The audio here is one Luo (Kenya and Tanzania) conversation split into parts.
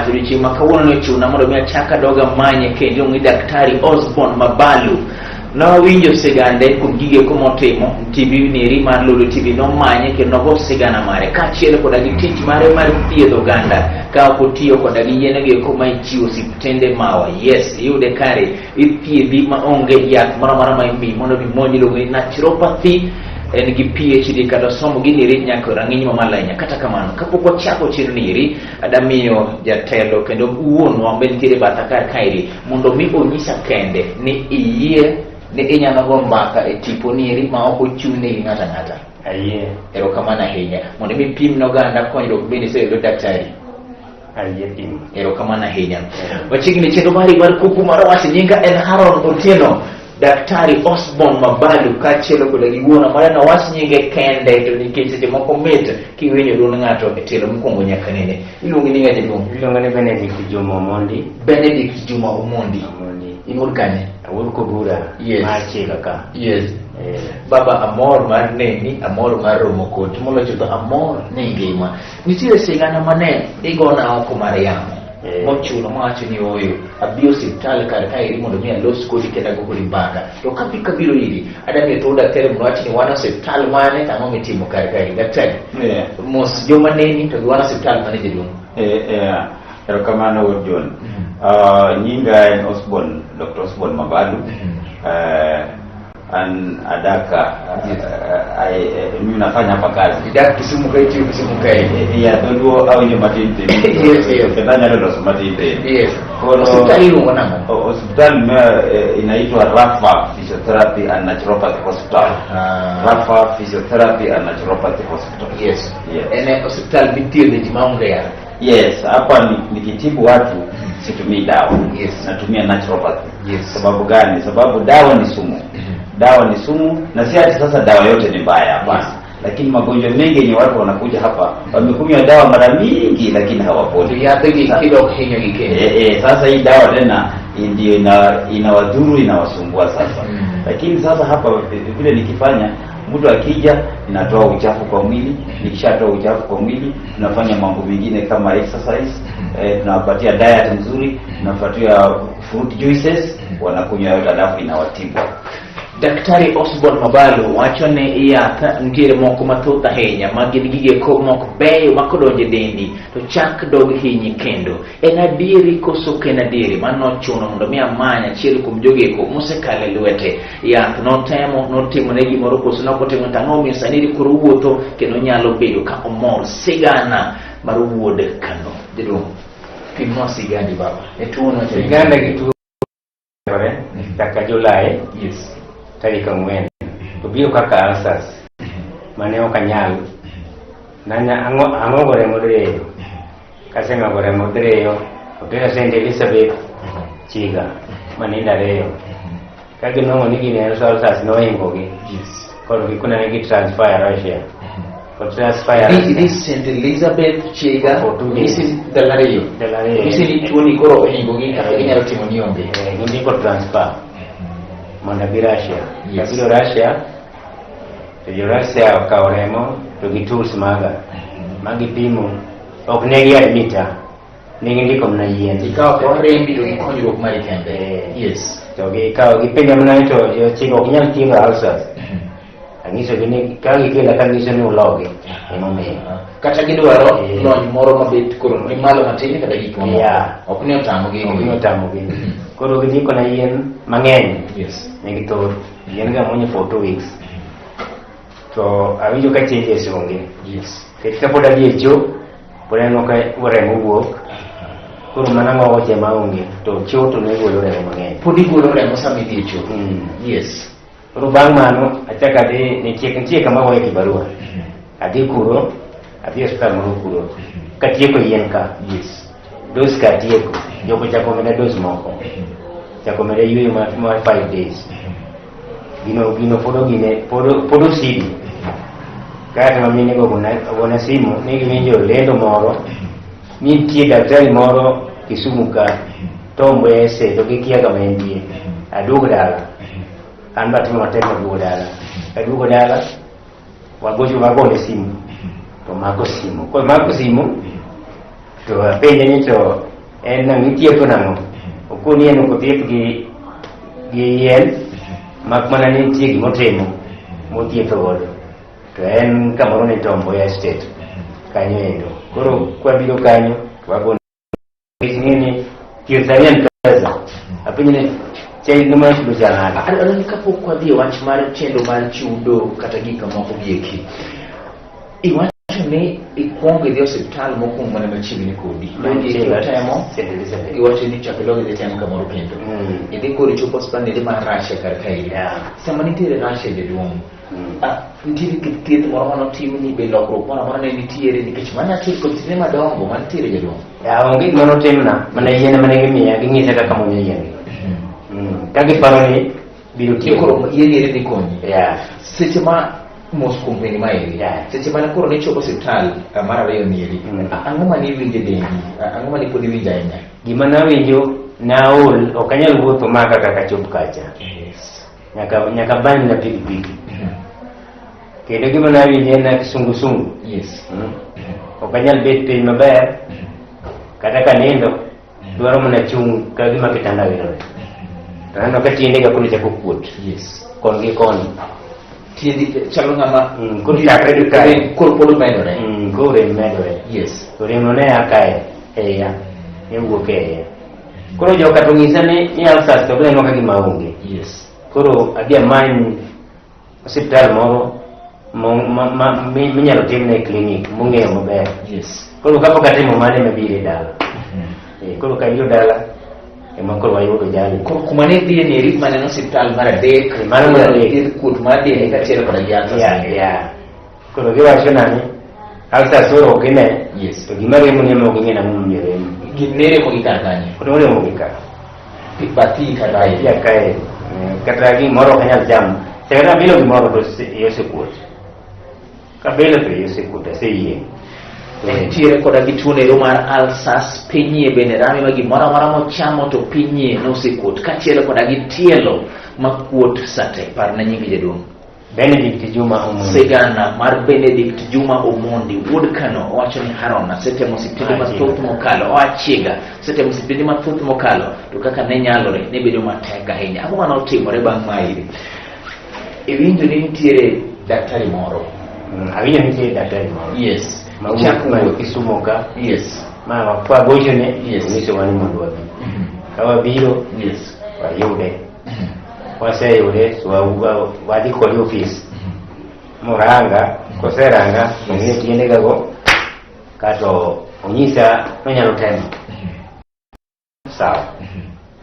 Odiochieng' ma kawuono ne ochuna mondo mi achak adog amanye kendo iluongo ni Daktari Osborne Mabalu. Nawinjo sigande kuom gige eko motimo, TV neri mar Lolwe TV nomanye kendo nogo sigana mare kaachiel koda gi tich mare mar thiedho oganda ka ok otiyo koda gi yien go eko ma ichiwo osiptende mawa. Yes, iyude kare ithiedhi ma onge yath moro amora ma imiyi mondo mi monj iluongo ni naturopathy en gi PhD kata osomo gini eri nyaka e rang'iny mamalo ahinya. Kata kamano, kapok wachako chenro ni eri, adamiyo jatelo kendo wuonwa ma nitiere batha kar kaeri mondo mi onyisa kende ni iyie ni inyalo go mbaka e tipo ni eri ma ok ochung'ne gi ng'ato ang'ata. Ayie. Erokamano ahinya. Mondo mi pim ne oganda konyruok bende iseyudo daktari. Ayie pimo. Erokamano ahinya. Machiegni chenro mari mar kuku mar wach nyinga en Haron Otieno. Daktari Osborne Mabalu kaachiel koda gi wuona mare nowach nyinge kende to nikech seche moko mit kiwinjo duond ng'ato e tielo mokwongo nyaka nene. Iluongi ni ng'a jaduong'? Iluonga ni Benedict Juma Omondi. Benedict Juma Omondi. Omondi. In wuod kanye? Awuod Kobura. Yes. Mar Chiga ka. Yes. Eh. Baba amor mar neni, amor mar romo kodi, moloyo chutho amor ni ngima. Nitiere sigana mane igona oko mar yamo. Eh. Mochuno mawacho ni ooyo, abi osiptal kar kaeri mondo mi alos kodi kendo ago kodi mbaka. To kapi kabiro iri, adamiyo thuolo daktari mondo awach ni wan osiptal mane to ang'o mitimo kar kaeri. Daktari, Yeah. mos joma neni to gi wan osiptal mane jaduong'? Erokamano wuod John. Nyinga en Osborne, Dr. Osborne Mabalu. An adaka mimi nafanya hapa kazi. Idak Kisumu kae itiyo Kisumu kae. Ya dholuo awinjo matin tin. Yes. Kendo anyalo loso matin tin. Yes. Koro Osiptal iluongo nang'o? Hospital ma inaitwa Rafa Physiotherapy and Naturopathy Hospital. Rafa Physiotherapy and Naturopathy Hospital. Yes. Yes. En e osiptal mithiedhe ji maonge yath. Yes, hapa nikitibu watu situmii dawa. Yes. Natumia naturopathy. Yes. Sababu gani? Sababu dawa ni sumu. Dawa ni sumu na si ati sasa dawa yote ni mbaya, hapana. Yes. Lakini magonjwa mengi yenye watu wanakuja hapa wamekunywa dawa mara mingi lakini To hawaponi. yadhe gi kidok hinyogi kendo. Sasa hii dawa tena ndio inawadhuru inawasumbua sasa. Lakini sasa hapa vile nikifanya mtu akija ninatoa uchafu kwa mwili, nikishatoa uchafu kwa mwili tunafanya mambo mengine kama exercise, tunawapatia diet mzuri, tunapatia fruit juices, wanakunywa yote alafu inawatibu. Daktari Osborne Mabalu wacho ni yath nitiere moko mathoth ahinya ma gin gigeko mok beyo ma kodonjo e dendi to chak dog hinyi kendo. En adieri koso ok en adieri? Mano nochuno mondo mi amany achiel kuom jogeko mosekalo e lwete. Yath notemo, notimo ne gimoro koso ne ok otimo to ang'o momiyo sani koro owuotho kendo nyalo bedo ka omor sigana mar wuod Kano. Jaduong', pimnwa sigandi baba. E tuo no Siganda gi tuo chaka Julai Yes. tarik 4 obiro kaka ulcers mane ok anyal nanya ang'ogo remo diriyo kaseng'ogo remo diriyo otera St Elizabeth Chiga manindo ariyo ka ginwang'o ni gini en ulcers nohingogi Yes. koro gikona ne gi transfer Russia kod transfer Idhi idhi Russia St Elizabeth Chiga For 2 days. Isi ndalo ariyo. Ndalo ariyo. Isi ni tuoni koro ohingogi kaka ginyalo timo ni onge. Gindiko transfer mondo abi Russia. Yes. Abiro Russia to jo Russia okawo remo to gi tools maga ma gipimo ok ne gi admita ne gindiko mana yien Ikawo akawa rembi to gi konyruok mari kende. Yes. To gikawo gipenja mana ni to jochiko ok nyal thiedho ulcers anyisogi ni ka gikela ka nyiso ni ulogi emomiyo Kata gidwaro lony moro mabet koro ni malo matin kata gik mamoko. Ok ni otamogi. Ok ni otamogi. Koro gindikona yien mang'eny. Yes. Ne githoth. Yien ga amuonyo for 2 weeks. To awinjo ka changes onge. Yes. Nikech kapod adhi e cho, pod aneno ka remo wuok. Koro mana ng'ogo cha ema onge. To cho to ne golo remo mang'eny. Pod igolo remo sama idhi e cho. Yes. Koro bang' mano achako adhi nitie kama goye kibarua. Adhi kuro, adhi e osiptal moro kuro. Katieko yien ka. Yes. Dose ka atieko. Joko chako meda dose moko. Chako meda yueyo mar 5 days. Gino pod ogine pod osidi. Kaeto ma mine go ogona simu ni giwinjo lendo moro ni nitie daktari moro Kisumu ka Tom Wese to gikia kama entie. Aduog dala. An be atimo matek maduogo dala. Aduogo dala wagocho wagone simu to mako simu. Komako simu to apenje ni to En nang'o itieko nang'o? Okoni en ok othieth gi gi yien, mak mana ni nitie gimotimo mothietho godo. To en kamoro ni Tom Mboya Estate kanyo endo. Koro kwabiro kanyo to wago nikech ing'e ni thieth sani en pesa. Apenjo ni chenro mar chudo chal nade? Adwaro ni kapok wadhi e wach mar chenro mar chudo kata gik mamoko gieki, iwacho ni ikwongo idhi e osiptal mokwongo mana machiegni kodi. Mantie Idhi temo, St. Elizabeth. iwacho ni chak idog idhi tem kamoro kendo. Idhi koro ichopo osiptal nende mar Russia kar kaeri. Sama nitiere Russia jaduong', nitiere kit thieth moro manotimni be lokruok moro amora ne nitiere nikech mano achiel kuom thiedhe madongo mantiere jaduong'. Ya, onge gima notimna, mana yien mane gimiya, ging'isa kaka muonyo yien. Ka giparo ni biro Ni tiyo. koro yien eri dhi konyi. Seche ma mos kuom penjo maeri, seche mane koro nichopo osiptal mar ariyo nieri, ang'o mane iwinjo e dendi? Ang'o mane pod iwinjo ahinya? Gima nawinjo, naol, ok anyal wuotho ma kaka kachop kacha. Nyaka nyaka bany na pikipiki. Kendo gima nawinjo en na kisungusungu. Ok anyal bet piny maber, kata ka nindo, dwaro mana chung' ka gima kitanda wirore. To aneno ka tiendega koro chako kuot. Kon gi koni. Tiendi chalo ng'ama Koro chakre gi kae. Rem koro pod medore. Koro rem medore. To rem no ne a kae, e iya. Ne wuok e iya. Koro joka to ng'isa ni ni ulcers to gineno ka gima onge. Koro adhi amany osiptal moro minyalo timne e clinic mong'eyo maber. Koro kapok atimo mano ema biro e dala. Koro ka ibiro dala ema koro wayudo jali. Koro kuma ne idhiye ni eri mana en osiptal mar adek. Mano mar adek. Thieth kuot mar dende kaachiel koda gi ulcers. Yeah. Koro giwacho na ni ulcers koro ok ine. To gima remo ni ema ok ing'e nang'o momiyo remo. Gin ne remo gi kar kanye? Koro remo gi ka. Bathi kata Ya kae. Kata gimoro ok anyal chamo. Kata abilo gimoro to iye osekuot. Kabilo to iye osekuot, aseyieng'. Entiere koda gi tuo nero mar ulcers, pinyie bende rame ma gimoro amora mochamo to pinyie nosekuot, kaachiel koda gi tielo makuot sate. Parna nying jaduong'. Benedict Juma Omondi. Sigana mar Benedict Juma Omondi wuod Kano owacho ni Haron asetemo osiptende mathoth mokalo, oachiega asetemo osiptende mathoth mokalo to kaka ne nyalore ne bedo matek ahinya. Ang'o mane otimore bang' maeri? Iwinjo ni nitiere daktari moro. Awinjo ni nitiere daktari moro. Ma wuok Ichako ma wuoth. Kisumu ka. Ma kwagochone, onyisowa ni mondo wabi. Ka wabiro, wayude. Waseyude, to wadhi kode e ofis. Moranga, koseranga, ong'iyo tiendegago, kato onyisa nonyalo temo. Sawa.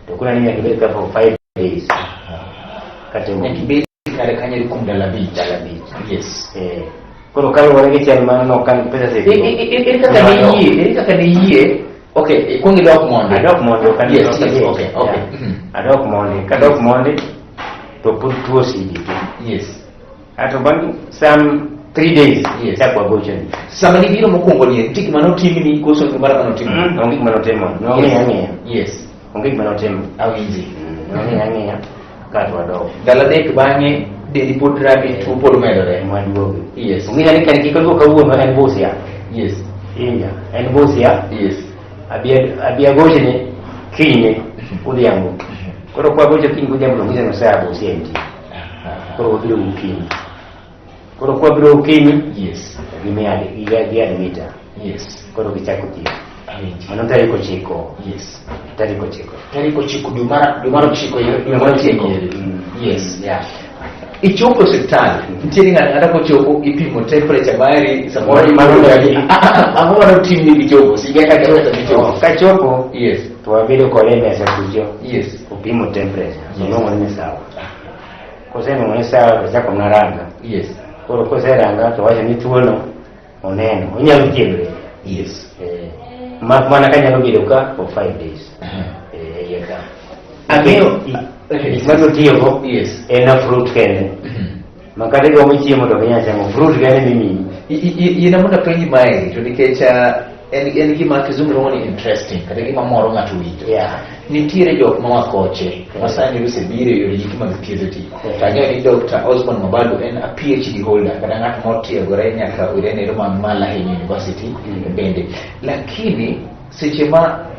To koro ni nyaka ibed ka for 5 days. Katemo. Nyaka ibed kare kanyo kuom ndalo abich. Ndalo abich. Koro kaluwore gi chal mar nokan pesa osebiro. Ere kaka ne iyie? Ere kaka ne iyie? Okay, ikuong idok mondi. Adok mondi, ok Yes, ok yes, adhi. okay, okay. Yeah. Adok mondi. Kadok mondi to pod tuo osidi. Ato bang' some 3 days chak wagochoni. Sama nibiro mokwongo ni nitie gima notimni koso gimoro amora notimo? Onge gima notimo. Nong'iya ang'iya. Onge gima notimo. Awinji. Nong'iya ang'iya kato wadok. Ndalo adek bang'e dendi pod rami, tuo pod medore. Mwaduogo. Yes. Ong'eya ni kan kik oduogo kawuono en Busia. Yes. Inja. En Busia. Yes. Abi agochne kinyne odhiambo. Koro kwa gocho kiny godhiambo to ong'isa ni osea Busia entie. Koro wabiro gokinyi. Koro kwa biro gokinyi. Yes. Gimiya gi admita. Yes. Koro gichako thieth. Awinji. Mano tarik 9. Yes. Tarik 9. Tarik 9 dwe mar 9 dwe mar 9. Yes. Yeah. Ichopo osiptal, nitiere ng'ato ang'ata kochopo ipimo temperature mari samoro Mano gadi. Ang'o mane otimni kichopo? Siga kaka kaka kichopo. Kachopo. Yes. To wabedo kode e mesa kucho. Yes. Opimo temperature. Yes. Onwang'o ni sawa. Kosenwang'o ni sawa to ochako mana ranga. Yes. Koro koseranga to wacho ni tuono oneno. Onyalo thiedhore. Yes. Mak mana ka nyalo bedo ka for 5 days. Iye ka. Ang'eyo. Gik ma notiyogo Yes. en a fruit kende. Ma kata igombo chiemo to ok inyal chamo fruit kende mimiyi. Yiena mondo apenji mae to nikech en gima kizungu luongo ni interesting kata gima moro ng'ato winjo. Yeah. Nitiere jok ma wakoche ma sani osebiro e yore gik mag thiedho ji. To ang'eyo ni Dr. Osborne Mabalu en a PhD holder kata ng'at motiegore nyaka oyude nero man malo ahinya University bende. Lakini seche ma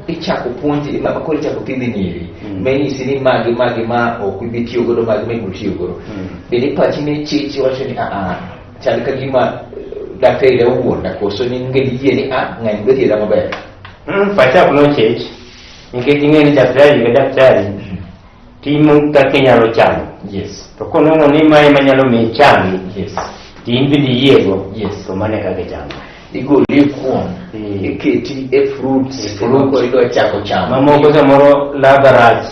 ichako puonji ma koro ichako thiedhi nyiri ma inyisi ni magi magi ma ok ibi tiyo godo magi ma ibiro tiyo godo bende pachi ne chich wacho ni aa chal ka gima daktari ne owuonda koso ni onge gi yie ni a ng'ani dwa thiedha maber. Pacha ok nochich nikech ing'e ni daktari ka daktari timo kaka inyalo chamo. To konwang'o ni mae ema nyalo miyi changi, to in bende iyiego, to mano e kaka ichamo. Igoli e kuon, iketi e fruits, E fruits. koro idwa chako chamo. Mamoko samoro ladha rach,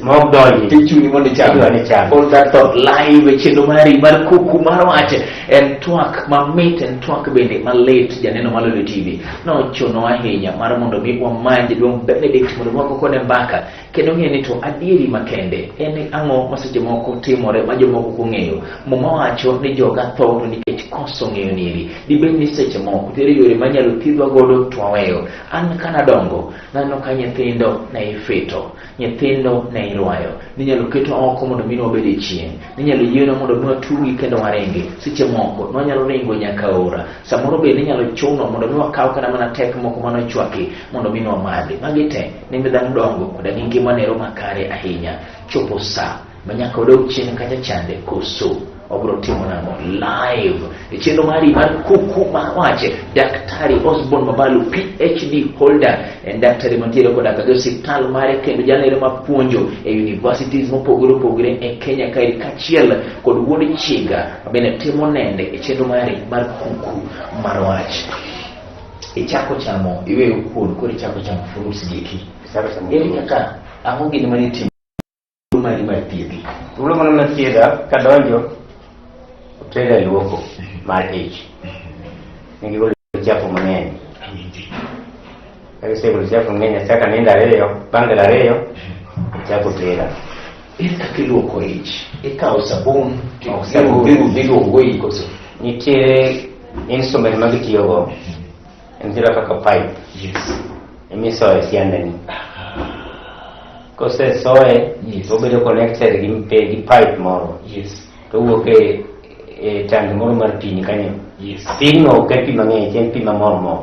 ma ok donji. Tichuni mondo icham. Idwa ni icham. All that thought live e chenro mari mar kuku mar wach en twak mamit en twak bende malit janeno mar Lolwe TV nochuno ahinya mar mondo mi wamany jaduong' Benedict mondo wago kode mbaka kendo ng'e ni to adieri makende en ang'o ma seche moko timore ma jomoko ok ong'eyo. Muma wacho ni joga tho to nikech koso ng'eyo nieri. Dibed ni seche moko nitiere yore manyalo thiedhwa godo to waweyo. An kanadongo naneno ka nyithindo ne ifito, nyithindo ne irwayo, ninyalo ketwa oko mondo mi wabed e chieng', ninyalo yienwa mondo mi watugi kendo waringi. Seche moko nwanyalo ringo nyaka aora, samoro be ninyalo chuno mondo mi wakaw kata mana tek moko mane ochwaki mondo mi wamadhi. Magi te ne miyo dhano dongo koda gi ngima nero makare ahinya. Chopo sa ma nyaka wadog chien kacha chande koso wabiro timo nang'o live e chenro mari mar kuku mar wach. Daktari Osborne Mabalu PhD holder en daktari mantiere koda ka osiptal mare kendo jalno mapuonjo e universities mopogore opogore e Kenya kae kaachiel kod wuod Chiga mabende timo nende e chenro mari mar kuku mar wach. Ichako chamo iweyo kuon koro ichako chamo fruits gieki. Ichako chamo Ere fruits. kaka ang'o gini mane itimo mari mar thiedhi? Thuolo mano mathiedha kadonjo otera e luoko mar ich. Ne gigolo chafu mang'eny. Ka gisegolo chafu mang'eny achako anindo ariyo, bang' ndalo ariyo achako tera. Ere kaka iluoko ich? Ikawo sabun to Ok sabun. iluoko go koso? Nitiere instrument ma gitiyogo, en chalo kaka pipe emisoyo e siandani. Kosesoye to obedo connected gi pipe moro. To owuok e tangi moro mar pi ni kanyo. Pigno ok en pi mang'eny, en pi mamor mor.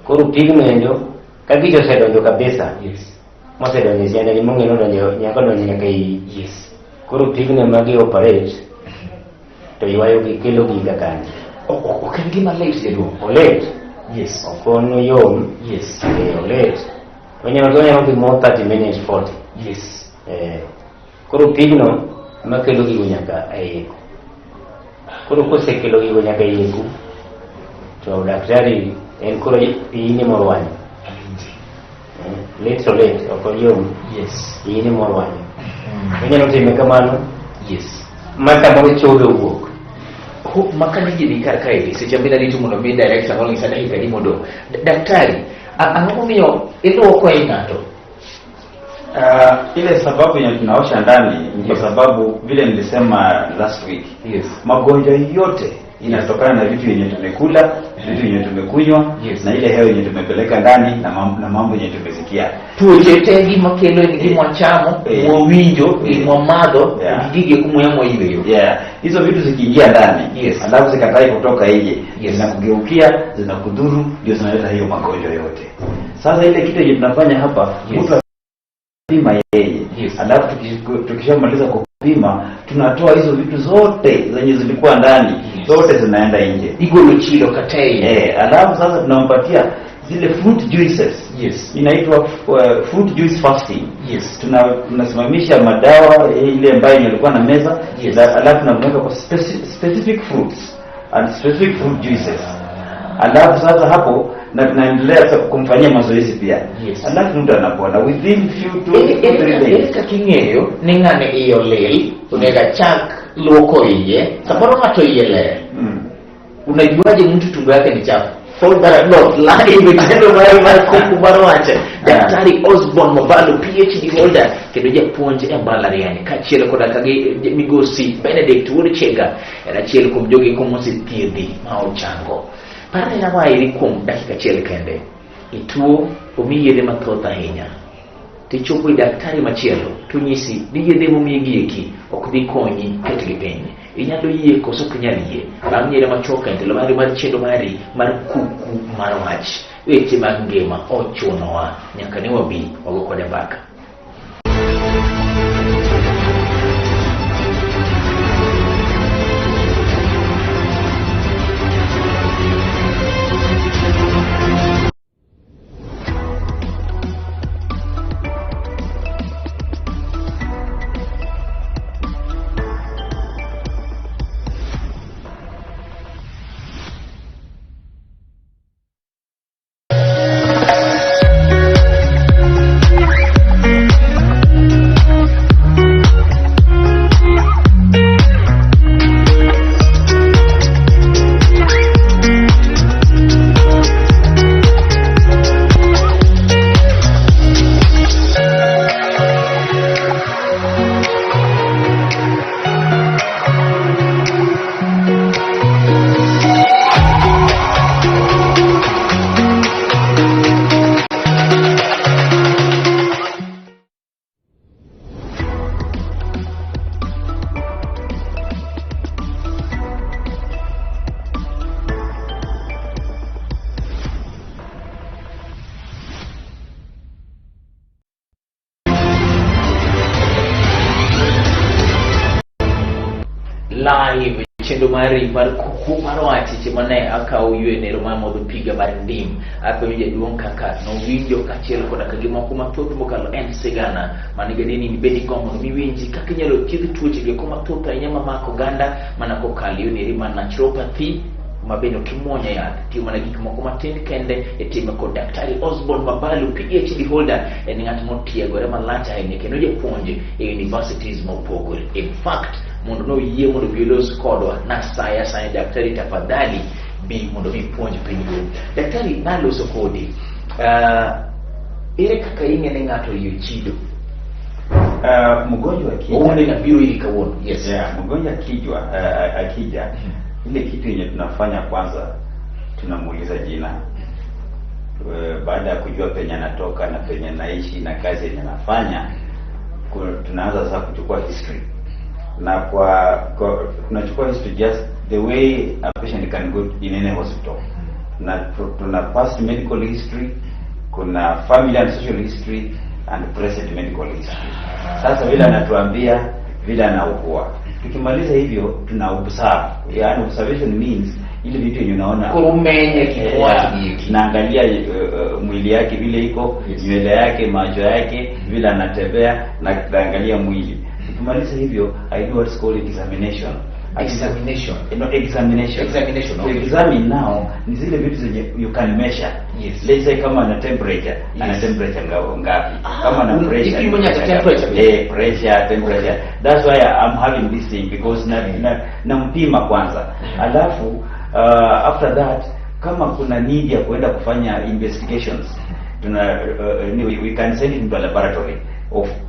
Koro pigno endo ka gich osedonjo kabisa, mosedonjo e siandani mong'e ni odonjo nyaka odonjo nyaka e iyi. Koro pigno ema gi operate to ywayo gi kelo giga kanyo. Ok en gima lit jaduong'. Olit. Ok on oyom. Olit. Onyalo dhi more 30 minutes 40. Koro pigno ema kelo gigo nyaka e iye. Koro kosekelo gigo nyaka e iye ku, to daktari en koro iyi ni morwanyo. Lit to lit, ok oyom. Iyi ni morwanyo. Onyalo time kamano. Ma samoro chobe owuok. Maka ni ji kar kae seche ma rito mondo mi director mondo nyisa dakika adi modong'. Daktari, ang'o momiyo iluoko i ng'ato? Ile sababu yenye tunaosha ndani ni kwa sababu vile nilisema last week, magonjwa yote inatokana na vitu yenye tumekula, vitu yenye tumekunywa, na ile hewa yenye tumepeleka ndani na mambo yenye tumesikia. Tuoche te gima kelo en gima wachamo, mwawinjo, gima wamadho, gi gige muya mwayweyo. Hizo vitu zikiingia ndani, alafu zikatai kutoka nje, zinakugeukia, zinakudhuru, ndio zinaleta hiyo magonjwa yote. Sasa ile kitu yenye tunafanya hapa, mtu pima yeye. Alafu tukishamaliza kupima tunatoa hizo vitu zote zenye zilikuwa ndani, zote zinaenda nje. Igolo chilo katei. Alafu sasa tunampatia zile fruit juices. Inaitwa fruit juice fasting. Tunasimamisha madawa ile ambayo ilikuwa na meza, alafu tunamweka kwa specific fruits and specific fruit juices. Alafu sasa hapo na tunaendelea sasa kumfanyia mazoezi pia. Alafu mtu anapona within few 2, 3 days. Ere kaka ing'eyo ni ng'ani iye olil, onego achak luoko iye, samoro ng'ato iye ler. Unajuaje mtu tumbo yake ni chafu? For that not live tendo mari mar kuku mar wacho. Daktari Osborne Mabalu PhD holder kendo japuonj e mbalariany kaachiel koda ka gi migosi Benedict Wuod Chiga en achiel kuom jogi mosethiedhi ma ochango. Parne wairi kuom dakika achiel kende. Ituo omiyi yedhe mathoth ahinya. Tichopo ir daktari machielo to onyisi ni yedhe momiyi gi eki ok dhi konyi ketgi piny. Inyalo yie koso ok inyal yie. Bang' yiere machuok e ndalo mari mar chenro mari mar kuku mar wach. Weche mag ngima ochunowa nyaka ne wabi wago kode mbaka. Live chenro mari mar kuku mar wach seche mane akawo ywenero mar modho piga mar ndim apenjo jaduong' kaka nowinjo kaachiel koda ka gimoko mathoth mokalo en sigana manigi ni ibed gi gombo mondo miwinji kaka inyalo thiedh tuoche gieko mathoth ahinya mamako oganda mana kokalo e yoneri mar naturopathy ma bende ok imuonyo yath tiyo mana gik moko matin kende e time kod Daktari Osborn Mabalu PhD holder en ng'at motiegore malach ahinya kendo japuonj e universities mopogore. In fact, mondo noyie mondo bi olos kodwa nasaya asaya daktari tafadhali bi mondo mi puonj piny luo. Daktari naloso kodi ere kaka ing'e ni ng'ato iye chido? Mgonjwa akija Owuone ng'at biro iri kawuono. Yes. Yeah, mgonjwa akijwa akija ile kitu yenye tunafanya kwanza tunamuuliza jina. Baada ya kujua penye anatoka na penye anaishi na kazi yenye anafanya, tunaanza sasa kuchukua history na kwa tunachukua history just the way a patient can go in any hospital na tuna past medical history, kuna family and social history and present medical history. Sasa vile anatuambia vile anaugua, tukimaliza hivyo tuna observe, yani observation means ile vitu yenye unaona Koro umenye gik mowacho gieki. Naangalia mwili yake vile iko, nywele yake, macho yake, vile anatembea na naangalia mwili. Tukimaliza hivyo I do what's called examination. Examination. No, examination. Examination, To okay. examine now ni zile vitu zenye you can measure. Let's say kama ana temperature, ana temperature ngapi? Kama ana pressure. Ipimo nyaka temperature. Eh, pressure, temperature. That's why I'm having this thing because na nampima kwanza. Alafu after that kama kuna need ya kuenda kufanya investigations tuna we can send him to a laboratory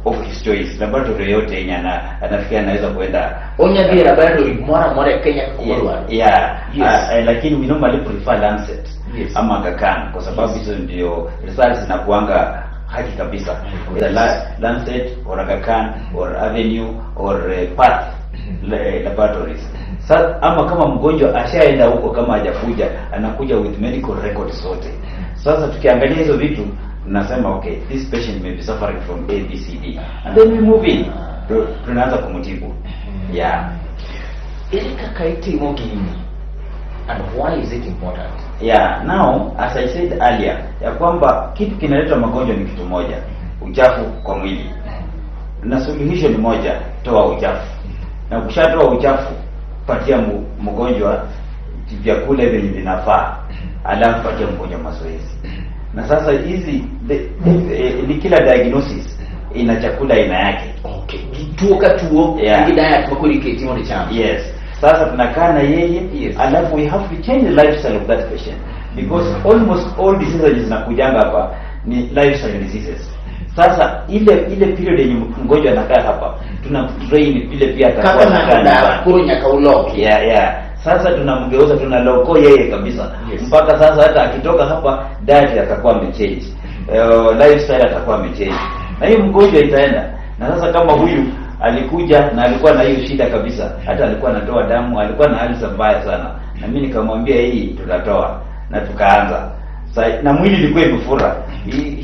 of his choice, laboratory yote yenye anafikia anaweza kuenda. Onya dhi e laboratory moro amora e Kenya kaka odwaro. Yeah. Yes. Lakini we normally prefer Lancet ama Aga Khan kwa sababu hizo ndio results zinakuanga haki kabisa. Either Lancet or Aga Khan or Avenue or Path laboratories. Sa, ama kama mgonjwa ashaenda huko, kama hajakuja, anakuja with medical records zote. Sasa tukiangalia hizo vitu tunasema, okay, this patient may be suffering from A B C D, and then we move in. Tunaanza kumtibu, yeah. Ere kaka itimo gini and why is it important? Yeah, now as I said earlier ya kwamba kitu kinaleta magonjwa ni kitu moja, uchafu kwa mwili, na suluhisho ni moja, toa uchafu. Na ukishatoa uchafu, patia mgonjwa vyakula vyenye vinafaa, alafu patia mgonjwa mazoezi. Na sasa hizi ni kila diagnosis ina chakula aina yake. Okay. Tuo ka tuo nigi diet ma koro iketi mondo icham. Yes. Sasa tunakaa na yeye, alafu we have to change the lifestyle of that patient because almost all diseases zinakujanga hapa ni lifestyle diseases. Sasa ile period yenye mgonjwa anakaa hapa tuna train vile pia atakuwa Kaka anakaa ng'ato dak nyumbani. koro nyaka uloki. Yeah. Sasa tunamgeuza, tunaloko yeye kabisa mpaka sasa hata akitoka hapa diet atakuwa amechange, lifestyle atakuwa amechange, na hiyo mgonjwa itaenda. Na sasa kama huyu alikuja na alikuwa na hiyo shida kabisa, hata alikuwa anatoa damu, alikuwa na hali mbaya sana, na mimi nikamwambia hii tunatoa, na tukaanza. Na mwili ilikuwa imefura.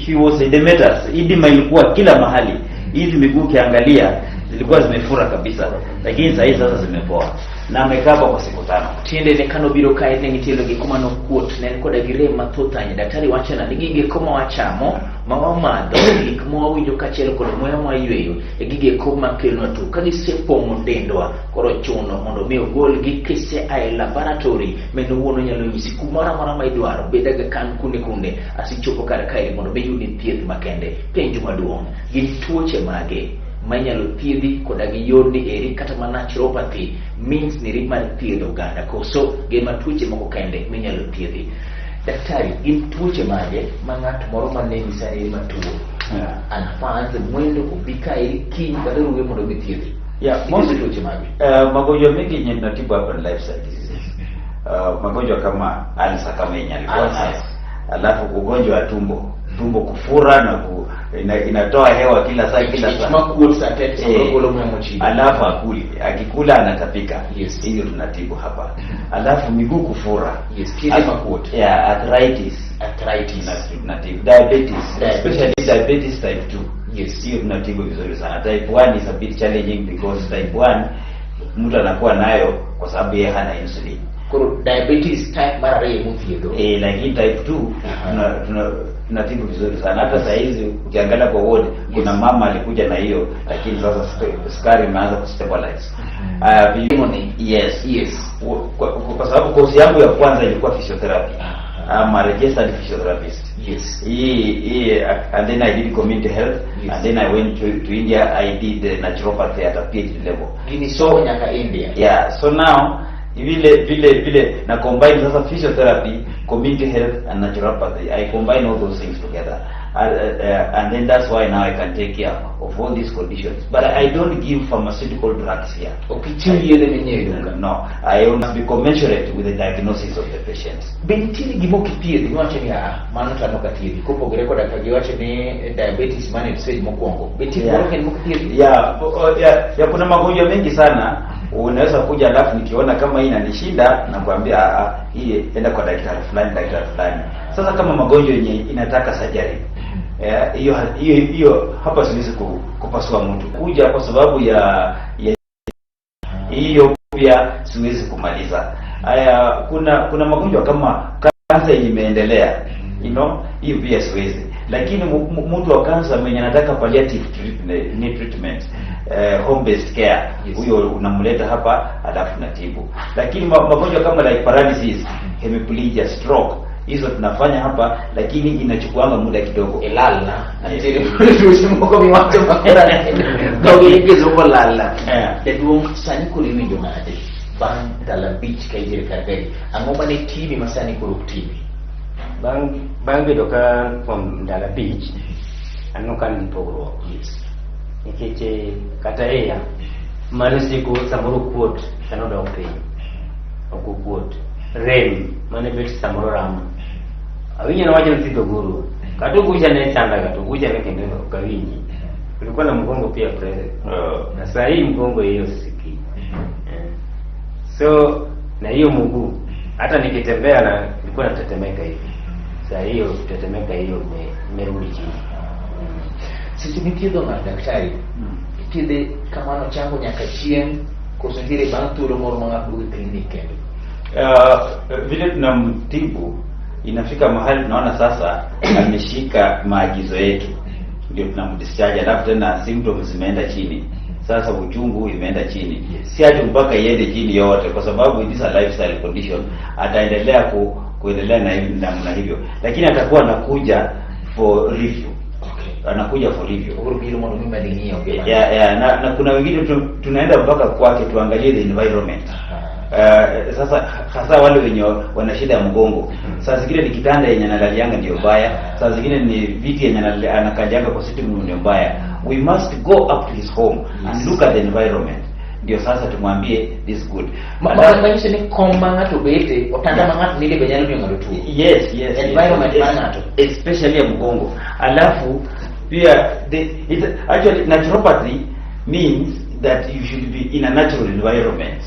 He was edematous. Edema ilikuwa kila mahali. Hizi miguu ukiangalia zilikuwa zimefura kabisa, lakini sasa hizi sasa zimepoa na amekaa hapa kwa siku 5. Tiende ne kanobiro kae ne nitie gik manokuot, ne en koda gi rem mathoth ahinya. Daktari wachona ni gige ma wachamo, ma wamadho, gik ma wawinjo kaachiel kod muya ma wayweyo e gige makelonwa tuo. Ka gisepong'o dendwa, koro chuno mondo mi ogolgi kise a e laboratory ma en owuon onyalo nyisi kumoro amora ma idwaro, bed aga kan kunde kunde asichopo kar kae mondo mi iyud thieth makende. Penjo maduong', gin tuoche mage ma inyalo thiedhi koda gi yorni eri kata ma naturopathy means ni mar thiedho oganda, koso gin ma tuoche moko kende minyalo thiedhi? Daktari, gin tuoche mage ma ng'at moro maneni sani matuo anafaanze mwendo obi kaeri kiny kata ruwe mondo mi thiedhi? Most tuoche mage? Magonjwa mengi yenye tunatibu hapa ni lifestyle diseases. Magonjwa kama ulcer kama yenye alikuwa nayo. Alafu ugonjwa wa tumbo, tumbo kufura na inatoa hewa kila saa kila saa. Makuot sa te samoro golo muya mochido. Alafu akuli, akikula anatapika. Yes. Hiyo tunatibu hapa. Alafu miguu kufura. Yes, tiende makuot. Yeah, arthritis. Arthritis. Tunatibu. Diabetes, Diabetes. especially diabetes type 2. Yes. Hiyo tunatibu vizuri sana. Type 1 is a bit challenging because type 1 mtu anakuwa nayo kwa sababu yeye hana insulin. Koro diabetes type mar ariyo emothiedho. Eh, lakini type 2 tunatibu vizuri sana. Hata saa hizi ukiangalia kwa ward kuna mama alikuja na hiyo, lakini sasa sukari imeanza kustabilize. Ni. Yes. Yes. Kwa sababu course yangu ya kwanza ilikuwa physiotherapy. I'm a registered physiotherapist. Hii and then I did community health and then I went to India. I did the naturopathy at a PhD level. Gini somo nyaka India. Yeah, so now vile vile vile na combine sasa physiotherapy, community health and naturopathy. I combine all those things together. And then that's why now I can take care of all these conditions. But I don't give pharmaceutical drugs here. Ok ichiw yedhe minyiewo e duka. No, I must be commensurate with the diagnosis of the patient. Be nitiere gima ok ithiedhi miwacho ni ah, mano to an ok athiedhi kopogore koda ka giwacho ni diabetes mane e stage mokwongo, be nitie gimoro kendo mok ithiedhi? Yeah, kuna magonjwa mengi sana unaweza kuja, alafu nikiona kama hii inanishinda nakwambia, "Ah, ah, hii enda kwa daktari fulani, daktari fulani." Sasa kama magonjwa yenye inataka surgery, hiyo hiyo hiyo hapa siwezi kupasua mtu kuja kwa sababu ya hiyo pia siwezi kumaliza. Haya, kuna magonjwa kama kansa yenye imeendelea, hiyo pia siwezi. Lakini mtu wa kansa mwenye anataka palliative treatment, ni treatment, home based care, huyo unamleta hapa alafu natibu. Lakini magonjwa kama like paralysis, hemiplegia, stroke, hizo tunafanya hapa, lakini inachukuanga muda kidogo. E lalna nitiere tuoche moko miwacho makora dhogi lalna. Jaduong', sani koro iwinjo nade bang' ndalo 5 ka itiere kar kae? Ang'o mane timi ma sani koro ok timi? Bang' bedo ka kuom ndalo 5, aneno ka an gi pogruok. Nikech kata iya mano siko samoro kuot sano dok piny. Ok okuot. Rem mane bet samoro rama. Awinjo nowacho ni thieth oguru. Kata ogucha ne chandaga to ogucha ne kendo ok awinji. Kulikuwa na mgongo pia present. Na saa hii mgongo hiyo sisikii. So na hiyo mguu hata nikitembea na nilikuwa natetemeka hivi. Saa hiyo kutetemeka hiyo imerudi chini. Seche mithiedho ng'ato, daktari, ithiedhe kamano chango nyaka chieng' koso nitiere bang' thuolo moro ma ng'ato duogo e klinik kendo? Vile tunamtibu inafika mahali tunaona sasa ameshika maagizo yetu, ndio tunamdischarge, alafu tena symptoms zimeenda chini, sasa uchungu imeenda chini. Si ati mpaka iende chini yote, kwa sababu it is a lifestyle condition, ataendelea kuendelea na namna hivyo, lakini atakuwa anakuja for review. Anakuja for review. Koro biro mondo mi med ng'iyo ngimane. Yeah, na kuna wengine tunaenda mpaka kwake tuangalie the environment. Sasa hasa wale wenye wana shida ya mgongo, saa zingine ni kitanda yenye analalianga ndio mbaya, saa zingine ni viti yenye anakalianga kwa sitting room ndio mbaya. We must go up to his home and look at the environment, ndio sasa tumwambie this good. Manyiso ni kom ma ng'ato bete, otanda ma ng'ato ninde be nyalo miyo ng'ato tuo. Yes. Environment mar ng'ato. Especially ya mgongo. Alafu pia actually naturopathy means that you should be in a natural environment.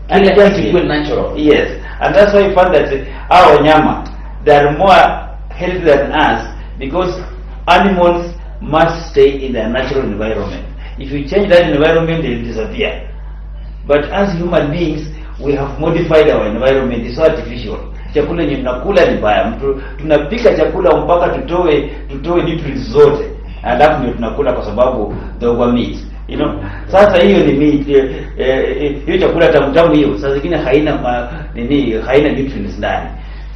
Kila kitu ikuwe natural. Yes, and that's why you find that our wanyama, they are more healthy than us because animals must stay in their natural environment. If you change that environment, they'll disappear. But as human beings, we have modified our environment. It's so artificial. Chakula yenye tunakula ni mbaya. Tunapika chakula mpaka tutoe nutrients zote, alafu ndio tunakula kwa sababu dogwa meat. Sasa hiyo ni meat, hiyo chakula tamu tamu hiyo, saa zingine haina nini, haina nutrients ndani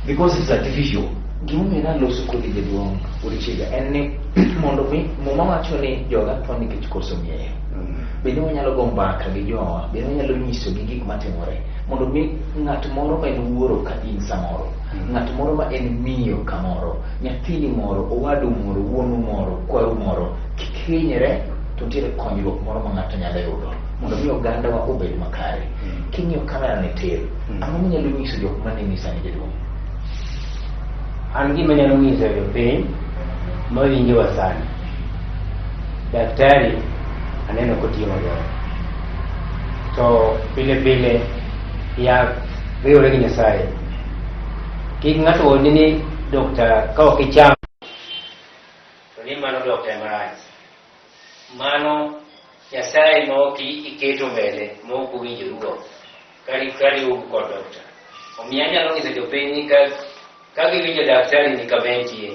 because it's artificial. Gimomiyo naloso kodi, jaduong' Odichiga, en ni mondo mi Muma wacho ni joga tho nikech koso ng'eyo. Bende wanyalo go mbaka gi jowa, bende wanyalo nyisogi gik matimore mondo mi ng'at moro ma en wuoro ka in samoro, ng'at moro ma en miyo kamoro, nyathini moro, owadu moro, wuonu moro, kwaru moro kik hinyre, to nitiere konyruok moro ma ng'ato nyalo yudo mondo mi ogandawa obed makare. King'iyo kamera ni tir, ang'o minyalo nyiso jok maneni sani, jaduong'? An gima anyalo nyiso jopiny mawinjowa sani, daktari aneno kotiyo maber, to pile pile yath riwore gi Nyasaye. Kik ng'ato wuondi ni dokta ka ok icham to ni mano dokta ema rach. Mano Nyasaye ma ok iketo mbele ma ok owinjorugo kariwogu kod dokta. Omiyo anyalo nyiso jopiny ni ka giwinjo daktari ni kama entie,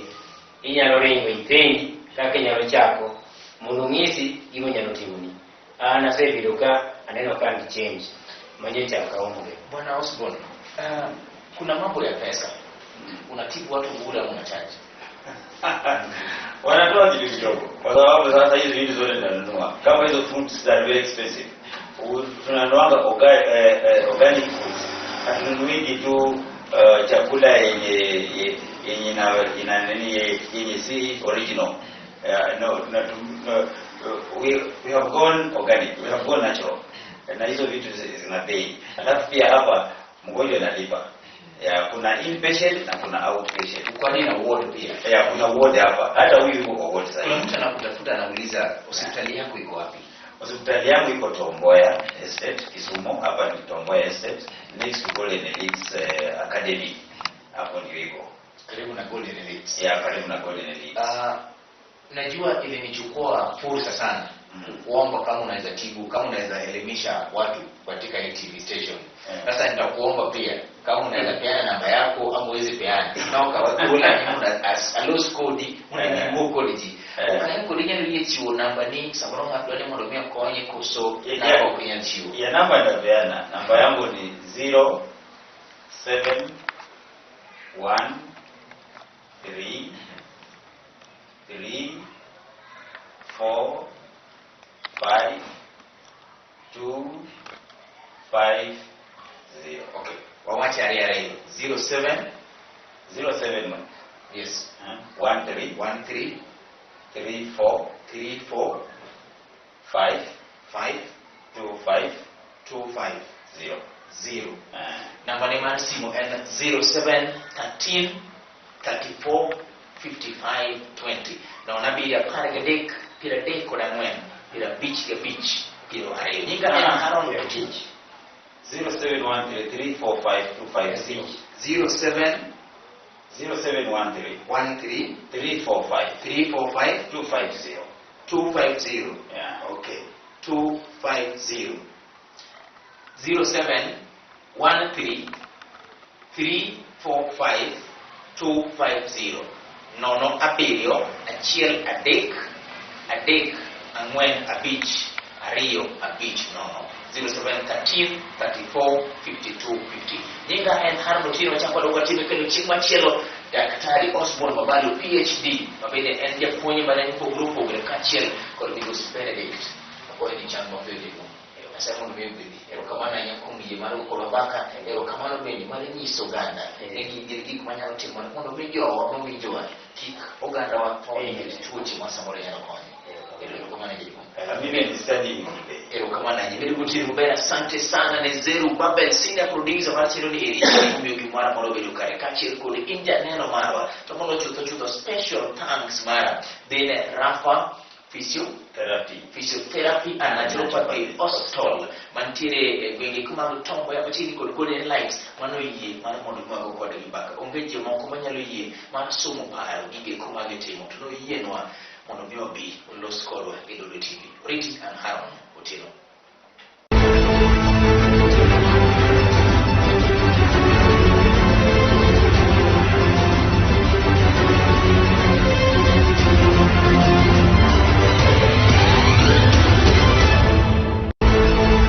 inyalo ringo ipenj kaka inyalo chako mondo ong'isi gima onyalo timoni. An asebedo ka aneno ka an gi change manyocha ok aonge. Bwana Osborne, kuna mambo ya pesa. Unatibu watu bure ama unacharge? Wanatoa kitu kidogo kwa sababu sasa hizi vitu zote tunanunua, kama hizo fruits are very expensive. Tunanuanga organic foods, hatununuigi tu chakula yenye ina nini, yenye si original. No, no, we have gone organic, we have gone natural, na hizo vitu zina bei. Alafu pia hapa mgonjwa analipa ya, kuna inpatient na kuna outpatient. Kwani na ward pia? Ya, kuna ward hapa, hata huyu yuko kwa ward sasa. Kuna mtu anakutafuta, anauliza hospitali yako iko wapi? Hospitali yangu iko Tom Mboya Estate, Kisumu. Hapa ni Tom Mboya Estate, next to Golden Elites Academy. Hapo ndio iko. Karibu na Golden Elites. Ya, karibu na Golden Elites. Najua ilinichukua fursa sana kuomba kama unaweza tibu, kama unaweza elimisha watu katika hii TV station. Sasa nitakuomba pia kama unaweza peana namba yako ama uwezi peana. Na ukawakula ni alos kodi, una ni kodi. Okain kodi nyalo yie chiwo namba ni samoro ng'ato dwani mondo mi okonye koso namba ok inyal chiwo. Ya, namba nitapeana. Namba yangu ni 0 7 1 3 3 4 5 2 5 0. Okay. Wawache ariyo ariyo. 07 0 7 Yes. 1 3 1 3 3 4 3 4 5 5 2 5 2 5 0. 0. Namba ne mar simu en 07 13 34 55 20. 0 7 13 34 55 20. Nyinga en Haron Jatich. 0713 345 250. 07 0713 13 345 345 250. 250. Yeah. Okay. 250. 07 13 345 250. 0 7 1 3 3 4 5 2 5 0. 07 13 34 52 50. Nyinga en Harold Otieno chako doko time kendo chieng' machielo Daktari Osborne Mabalu PhD mabende en japuonj mane mopogore opogore kaachiel kod migosi Benedict. Akwayo ni chang mapiyo, jaduong'. Nyasaye mondo mi ogwedhi. Erokamano ahinya kuom yie mar kodwa mbaka. Erokamano bende mar nyiso oganda ni gin gik manyalo timore mondo mi jowa mawinjowa kik ogandawa tho nikech tuoche ma samoro nyalo konyo. Erokamano, jaduong'. Mimi ni studying today. Erokamano ahinya. Bedo gotieno maber. Asante sana ne Zeru Babel, senior producer mar chero ni eri omiyo gimoro amora obedo kare kaachiel kod in janeno marwa. To mondo chutho chutho special thanks mara dhi ne Rafa. Physio Therapy. Physiotherapy and Naturopathy Hospital mantiere e gwenge eko mag Tom Mboya machiegni kod Golden Light. Mano yie mar mondo mi wago kodgi mbaka. Onge jomoko manyalo yie mar somo paro gigo eko magitimo to noyienwa mondo mi obi olos kodwa e Lolwe TV. Oriti an Haron Otieno.